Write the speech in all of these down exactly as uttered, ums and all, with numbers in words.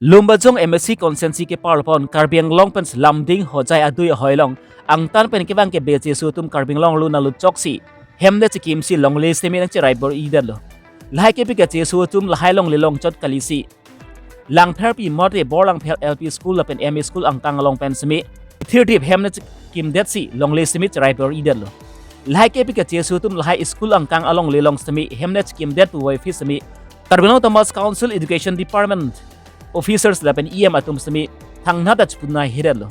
Lumbajong M A C constituency kepar pon Karbi Anglong pen Lumding Hojai adui ahoi along angtan pen kevang kebe chesu atum Karbi Anglong lun alu choksi hemnet chekimsi longle sitame nangcherai bor-idetlo. Lahai kebi kachesu atum lahai longle longchot kalisi Langpherpi mate Borlangphel L P School lapen M E School angkang along pen sitame thirtip hemnet chekimdetsi longle sitame cherai bor-idetlo. Lahai kebi kachesu atum lahai school angkang alongle along sitame hemnet chekimdet puvoiphit sitame Karbi Anglong Autonomous Council Education Department officers lapen E M atum sitame thangnat achepuna hiretlo.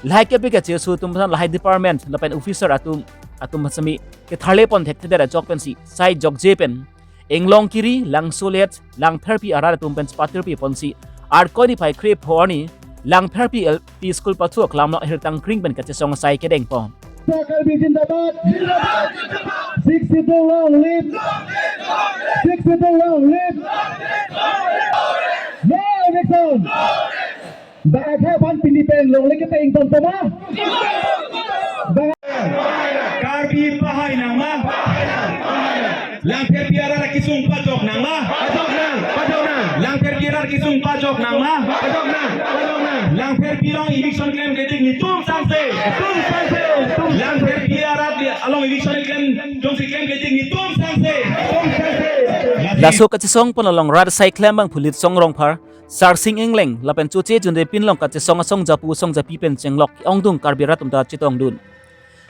Lahai kebi kachesu atum aphan lahai department lapen officer atum atum sitame ketharle pon thekthedet ajok pensi sai jokje pen Inglong Kiri, Langsolet, Langpherpi arat atum pen chepatirpi ponsi Arkoi niphai kre-pho arni Langpherpi L P School pathu aklam along ahirtang kring pen kachesong asai kedeng pon. Karbi Zindabad! Sixth Schedule long live! Sixth Schedule long live! No eviction! Dak akhai aphan pini pen longle kete ingtontoma? Karbi pahai nangma? Langpherpi arat akesung pajok nangma? Pajok nang, pajok nang. Langpherpi arat akesung pajok nangma? Pajok nang, pajok nang. Langpherpi along eviction klemkledet netum sangse. Netum sangse, netum. Langpherpi arat along eviction klem, jongsi klemkledet netum sangse. Netum sangse. Laso kachesong pon along rat asai klembangphu Litsong Rongphar, Sarsing Engleng lapen choche junde pinlong kachesong asong japu asong japi pen chenglok ongdung Karbi arat atum ta chetongdun.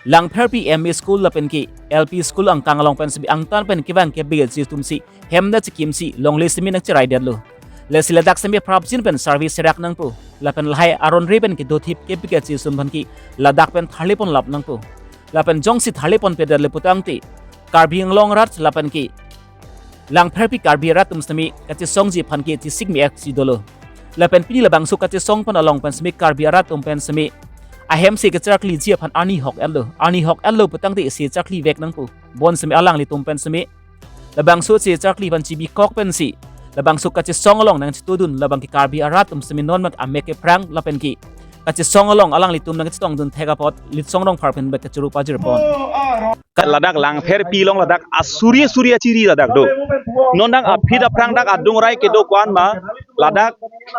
Langpherpi M E School lapen ke L P School angkang along pen sitame angtan pen kevang kebe chesu atumsi hemnet chekimsi longle sitame nangcheraidetlo. Lasi ladak sitame prapjin pen service serak nangpo. Lapen lahai aron re pen kedothip kebi kachesu atum aphan ke ladak pen tharle ponlap nangpo. Lapen jongsi tharle ponpedetle putangte Karbi Anglong arat lapen ke Langpherpi Karbi arat atum sitame kachesongji aphan ke chesik me-eksi dolo. Lapen pini labangso kachesong pon along pen sitame Karbi arat atum pen sitame ahem si kacherarkliji aphan arni hok-etlo. Arni hok-etlo putangte si cherarkli vek nangpo. Bonsitame alanglitum pen sitame labangso si cherarkli aphan chibikok pensi labangso kachesong along nangchetudun labang ke Karbi arat atum sitame non mak amek kephrang lapen ke kachesong along alanglitum nangchetongdun thek apot Litsong Rongphar pen bek kachuru pajir pon. Ladak Langpherpi along ladak asuri suri achiri ladak do. Non dak aphi aphrang dak adung rai kedo ko-an ma ladak,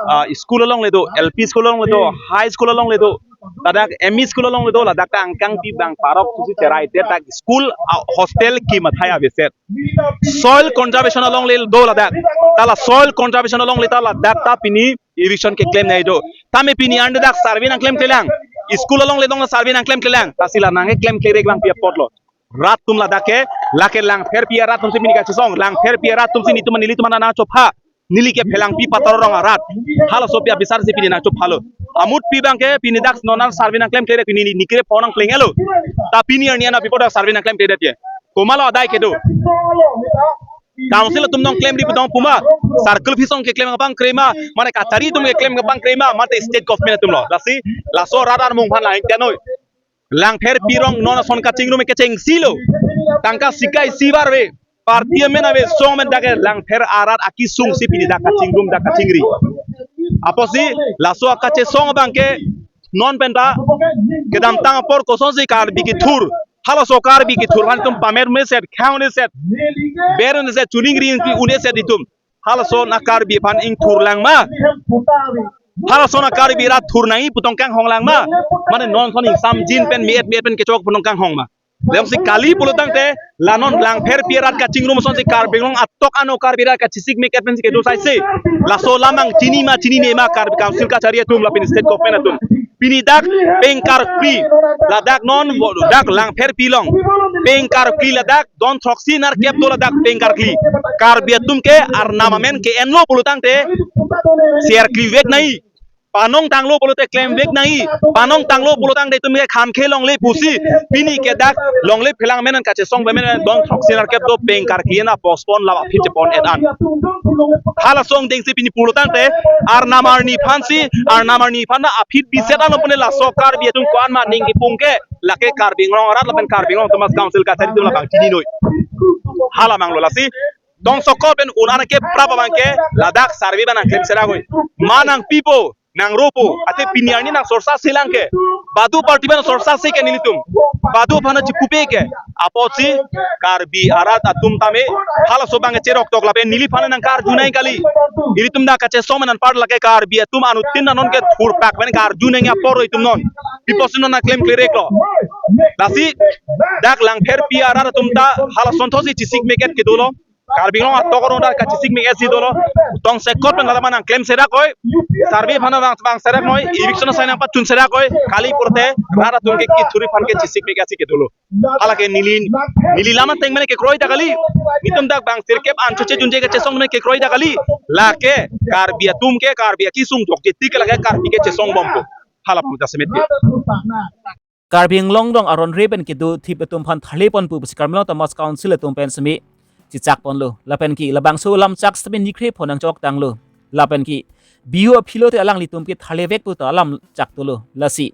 ah, school alongle do, L P school alongle do, high school alongle do, ladak M E school alongle do, ladak angkangpi bang parok susi cherai te dak school, ah, hostel kimathai aveset. Soil conservation alongle do ladak. Ta la soil conservation alongle ta ladak ta pini eviction keklem nai do. Tame pini arni dak survey nangklemklelang. School alongle dong survey nangklemklelang. Ta si la nangklemklerek bang pi apotlo. Rat atum ladak ke, lake Langpherpi arat atumsi pini kachesong. Langpherpi arat atumsi netum nelitum nangchopha. Neli ke Phelangpi Patar arong arat. Halaso pi abisar si pini nangchophalo. Amutpi bang ke pini dak non survey nangklemklerek pini ni kre-pho nangpleng-etlo. Ta pini arni an aphi apot dak survey nangklemkledet ke. Komatlo adai kedo. Council atum nangklemri pu dong puma. Circle office along keklem abang krema. Mane kachari atum keklem abang krema. Mate state government atumlo. Lasi laso rat armung aphan lain tenoi. Langpherpi arong non ason kachingrum kechengsilo. Tangka sikai sibar ave. Party amen ave, song amen dak ke Langpher arat akesungsi pini dak kachingrum dak kachingri. Apotsi laso akachesong abang ke non penta kedamtang apor kosonsi Karbi kethur. Halaso Karbi kethur aphan itum pame-un-eset, khang-un-eset, ber-un-eset, chuningri un-eset itum. Halason a-Karbi aphan ingthurlang ma? Halason a-Karbi rat thur nangji pu tong kanghonglang ma? Mane non son ingsamjin pen me-et me-et pen kechok pu tong kanghong ma? Jongsi kali pulotangte la non Langpherpi arat kachingrum asonsi Karbi Anglong atok ano Karbi arat kachesik me-et pensi kedo saise. Laso alam nangchini ma chinine ma Karbi Council kachari atum lapen state government atum. Pini dak peng karkli ladak non dak Langpherpi along. Peng karkli ladak don throksi nerkep do ladak peng karkli. Karbi atum ke arnam amen ke-enlo pulotangte si arkli vek nangji. Panong tanglo pulote klem vek nangji. Panong tanglo pulotangte itum ke khamkhe longle pusi. Pini ke dak longle phelang amen an kachesong amen an don throksi nerkep do peng karkli na postpone la aphi chepon-et an. Halaso angdengsi pini pulotangte arnam arni aphansi, arnam arni aphan na aphi biset anlo pune laso Karbi atum ko-an ma ning kipung ke, lake Karbi Anglong arat lapen Karbi Anglong Autonomous Council kachari atum labang chininoi. Hala manglo lasi. Tong sokol pen un-an ke prap abang ke ladak survey abang nangklem serak oi. Ma nangpipo, nang ropo, ate pini arni nang sorsa selang ke. Badu party ban sorsa se ke nelitum. Badu aphan chipupe ke. Apotsi Karbi arat atum tame halaso abang ke cherok tok lapen neliphan nang karju nang kali. Ilitum dak kachesong menang apar lake Karbi atum anuttin anon ke thurpak pen karju nang apor itum non. Pi apotsi non nang klemkle rek lo. Lasi dak Langpherpi arat atum ta hala asonthotsi chesik meket ke dolo. Karbi Anglong atok arong dak kachesik meket si dolo. Tongsekot pen hala abang nang klem serak oi. Survey aphan abang, abang serak noi. Eviction asai nang pachun serak oi. Kali pulote rat atum ke kethuri aphan ke chesik meket si ke dolo. Hala ke neli, neli lam ateng mene kekroi ta kali. Netum dak bang sirkep an choche junje kachesong mene kekroi ta kali. Lake Karbi atum ke Karbi akesung jokje tik lake Karbi kachesong bompo. Hala pang jasemet ke. Karbi Anglong arong re pen kedo thip atum aphan tharle ponpo pusi Karbi Anglong Autonomous Council atum pen semi chechak ponlo. Lapen ke labangso alam chak semi nikre pon nang chok tanglo. Lapen ke Bihu aphi lote alanglitum ke tharle vek pu ta alam chak dolo. Lasi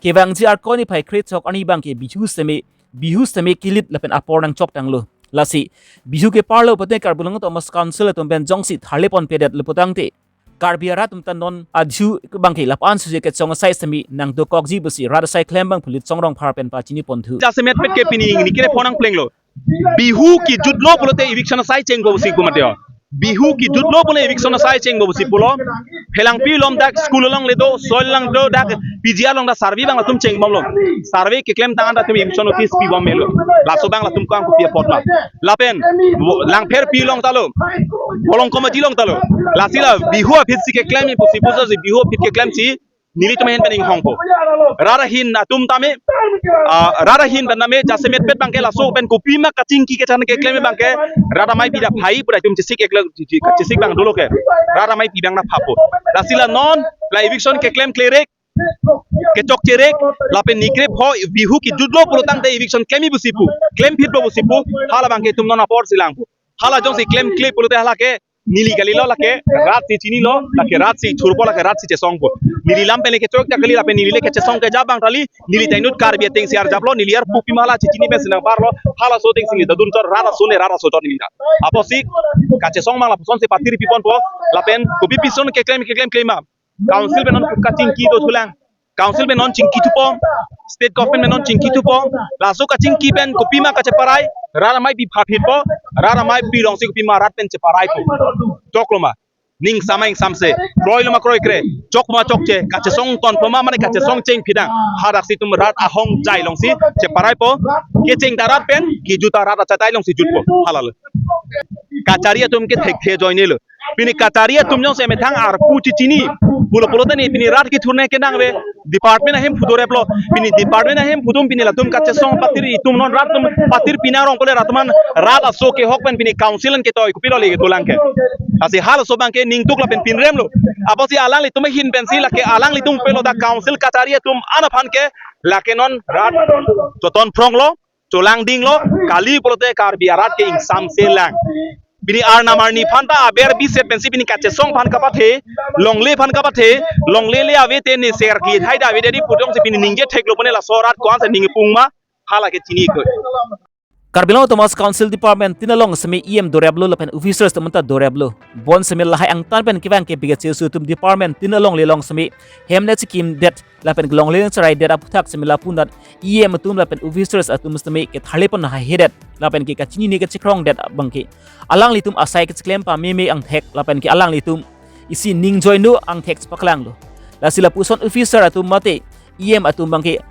kevangji Arkoi niphai kre chok arni abang ke Bihu semi, Bihu semi kilit lapen apor nang chok tanglo. Lasi Bihu kepar lo pulote Karbi Anglong Autonomous Council atum pen jongsi tharle ponpedet lo putangte Karbi arat atum ta non adhu abang ke lapu-an suje kechong asai semi nang dokokji pusi rat asai klembang Phulitsong Rongphar pen pachini ponthu. Jasemet pet ke pini ingni kere pon nang plenglo. Bihu kejutlo pulote eviction asai chengpo pusi pu mati ho. Bihu kejutlo pulote eviction asai chengpo pusi pulo. Phelangpi along dak school along le do, soil along do dak P G R along dak survey abang latum chengbomlo. Survey keklem tang an latum eviction notice pibom melo. Laso abang latum kang kopi apot ma. Lapen Langpherpi along ta lo. Bolong Komaji along ta lo. Lasi la Bihu aphi si keklem pusi pusi Bihu aphi keklem si nelitum ahin pen inghongpo. Rat ahin atum tame, ah, rat ahin pen tame jasemet pet abang ke laso pen kopima kachingki kachan keklem abang ke rat amei pi dak phai pura itum chesik eklem chesik abang dolo ke. Rat amei pi abang na phapo. Lasi la non la eviction keklem klerek, kechokcherek, lapen nikre pho Bihu kejutlo pulotangte eviction klem pusi pu, klem phitpo pusi pu, hala abang ke itum non apor si langpo. Hala jongsi klemkle pulote hala ke neli kalilo, lake rat si chinilo, lake rat si thurpo, lake rat si chesongpo. Neli lam pen le kechok ta kali lapen neli le kechesong keja abang kali, neli ta inut Karbi ateng si arjaplo, neli arpu pima hala chichini pen si nang parlo, halaso ateng si neli ta dun chot, rat aso ne rat aso chot neli ta. Apotsi kachesong abang lapusonsi patir piponpo, lapen kopi pison keklem keklem klem ma. Council pen non kachingki dothulang. Council pen non chingkithupo. State government pen non chingkithupo. Laso kachingki pen kopima kacheparai. Rat amei pi phaphitpo. Rat amei pi alongsi kopima rat pen cheparaipo. Choklo ma. Ning samai samse. Kroilo ma kroikre. Chok ma chokche. Kachesong tonpo ma mane kachesong cheng phidang. Hadaksi itum rat ahong jai alongsi cheparaipo. Kecheng ta rat pen. Kejut ta rat achatai alongsi jutpo. Hala lo. Kachari atum ke thekthe ajoine lo. Pini kachari atum jongsi methang arpu chichini. Pulo pulote ne pini rat kethurne kenang ave. Department ahemphu doreplo. Pini department ahemphu atum pini latum kachesong patir itum non rat atum patir pinarong pule rat atum an rat aso kehok pen pini council an ketoi kopilo le kedolang ke. Lasi halaso abang ke ningduk lapen pinremlo. Apotsi alanglitum ahin pensi lake alanglitum pelo dak council kachari atum an aphan ke lake non rat choton phronglo. Cholangdinglo, kali pulote Karbi arat ke ingsamse lang. Pini arnam arni aphan ta aber biset pensi pini kachesong aphan kapathe, longle aphan kapathe, longle le ave te ne ser ki thai da ave de di pudong si pini ningje theklo pone laso rat ko-an si ning pung ma, hala ke chiniko. Karbi Anglong Autonomous Council Department tin along semi E M doreplo lapen officers atum ta doreplo. Bonsemi lahai angtan pen kevang ke bigacheu atum department tin alongle along semi hem ne chikim det lapen kelongle cherai det aphuthak semi lapu anat E M atum lapen officers atum semi ketharle pon haihedet lapen ke kachinine kachekrong det abang ke alanglitum asai kecheklem pameme angthek lapen ke alanglitum isi ning joino angthek chepaklanglo. Lasi lapuson officer atum mate E M atum abang ke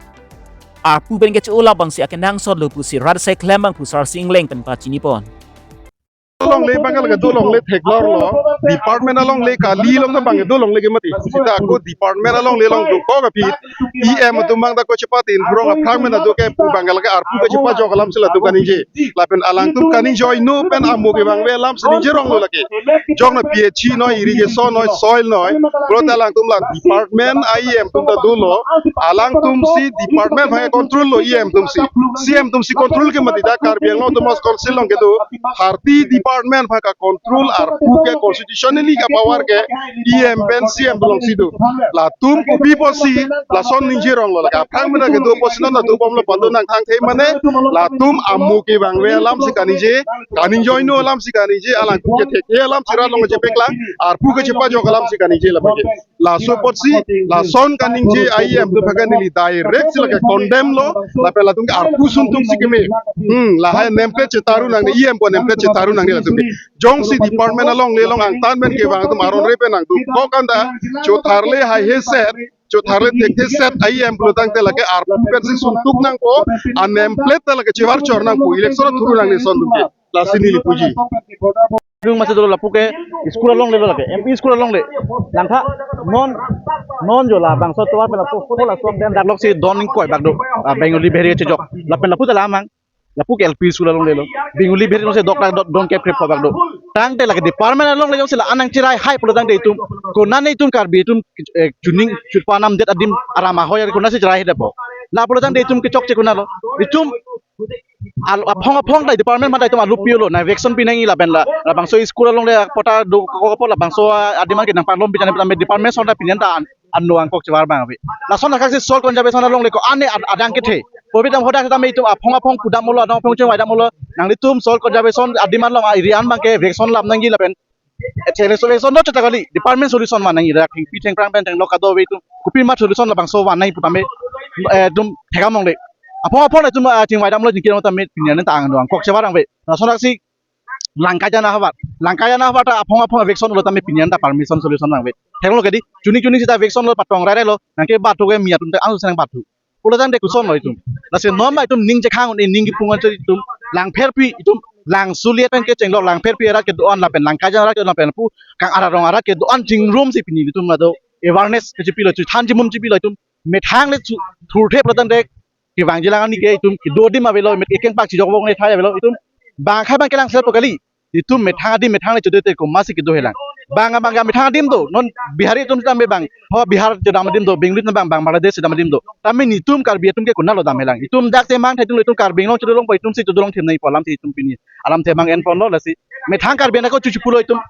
arpu pen kecho-o labangsi akenangsotlo pusi rat asai klembang pu Sarsing Engleng pen pachini pon. Alongle abang ke lake dolongle theklorlo. Department alongle kali along ta abang ke dolongle ke mati. Sita ako department alongle along dokok aphi E M atum abang ta ko chepatin thurong aphrang pen ado ke pu abang ke lake arpu kechepajok alam si latum kaningje. Lapen alangtum kaning joino pen amo ke abang ave alam si ningje ronglo lake. Jong na P H E noi, irrigation noi, soil noi. Pulote alangtum la department E M atum ta dolo. Alangtum si department abang control lo E M atum si. C M atum si control ke mati dak Karbi Anglong Autonomous Council along kedo. Thirty department Department aphan ka control arpu ke constitutionally ka power ke E M pen C M alongsi do. Latum kopi apotsi lason ningje rong lo, lake aphrang mena kedo apotsi non adu bomlo pado nangtangthe mane, latum amu kevang ave alamsi kaningje, kaningjoino alamsi kaningje, alangtum kethek alamsi rat along chepeklang, arpu kechepajok alamsi kaningje lapu ke. Laso apotsi, lason kaningje E M atum aphan ke neli direct si lake condemn lo, lapen latum ke arpu suntuk si keme. Hmm, lahai name plate chetaru nangne, E M ko name plate chetaru nangne latum ke. Jongsi department alongle along angtan pen kevang atum aron re pen nangdukok anta, chotharle haihe set, chotharle thekthe set E M pulotangte lake arpu pensi suntuk nangpo, a name plate ta lake chevar chor nangpo, election thuru nangne ason atum ke. Lasi neli puji. Nung masi dolo lapu ke school alongle lo lake, M E school alongle. Langtha non, non jo labangso tovar pen lapu school laso den dak loksi don ingkoi bak do. Ah, Bengali Bihari chejok. Lapen lapu ta la amang. Lapu ke L P school alongle lo. Bengali Bihari alongsi dok dak don, don kep krep bak do. Tangte lake department alongle jongsi la-an nangcherai hai pulotangte itum, konane itum Karbi atum, eh, chuning chupanam det adim aram ahoi konatsi cherai hai dapo. La pulotangte itum kechokche konatlo. Itum al-, aphong aphong ta department mata itum alupi lo, nang vaccine pi nangji lapen la, labangso school alongle patta dokok apot labangso adim an ke nangpalom pi tame tame department ason ta pini an ta an, anlo angkok chevar abang ave. Lason akaksi soil conservation alongle ko-an ne ad-, adang kethe. Pu pi tame hadak tame itum aphong aphong pudam lo, adang aphong chengvai dam lo. Nanglitum soil conservation adim an along a area an abang ke vaccine lam nangji lapen, eh, solution, solution do chota kali, department solution van nangji, dak thengpi thengphrang pen thenglok kado ave itum. Kopima solution labangso van nangji pu tame, eh, itum thekdam longle. Aphong aphong itum, ah, chengvai dam lo jingkir tame pini an ta angno angkok chevar abang ave. Lason aksi Langkaijan ahavar. Langkaijan ahavar ta aphong aphong vaccine lo tame pini an ta permission solution abang ave. Theklong lo kedi, chuning chuning sita vaccine lo patong rai rai lo, nangkebathu ke mi atum ta angsu senang bathu. Pulotangte koson lo itum. Lasi non ma itum ning chekhang un-e, ning kipung un-e itum, langpherpi itum, lang suliet pen kechenglo, langpherpi arat kedo-an lapen Langkaijan arat kedo-an lapen pu kang ararong arat kedo-an chingrumsi pini itum lado awareness kechipilo, chu than chimum chipilo itum. Methang le chu thurthe pulotangte kevangji lang ani ke itum kedo adim avelo, met ekeng pak chijok vok ne thai avelo itum. Bang khai bang kelang sel po kali. Itum methang adim methang le chodete komatsi kedo helang. Bang bang methang adim do. Non Bihari atum tame bang, ho Bihar chodam adim do, Bengali atum bang, bang Bangladesh chodam adim do. Tame netum Karbi atum ke konatlo dam helang. Itum dak temang thai atum lo, itum Karbi Anglong chodolongpo, itumsi chodolong them nangpo alamthe itum pini. Alamthe mang en ponlo lasi. Methang Karbi an ako chuchu pulo itum.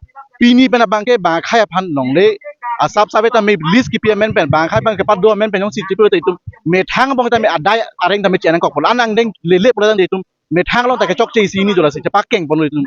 Pini pen abang ke bang khai aphan longle. Asap sabe tame list kipi amen pen, bang khai bang kepado amen pen jongsi chipulo te itum. Methang abang tame adai areng tame chenang kokpo. An angdeng lele pulotangte itum. Methang along ta kechokche isi hini jo lasi chepakeng ponlo itum.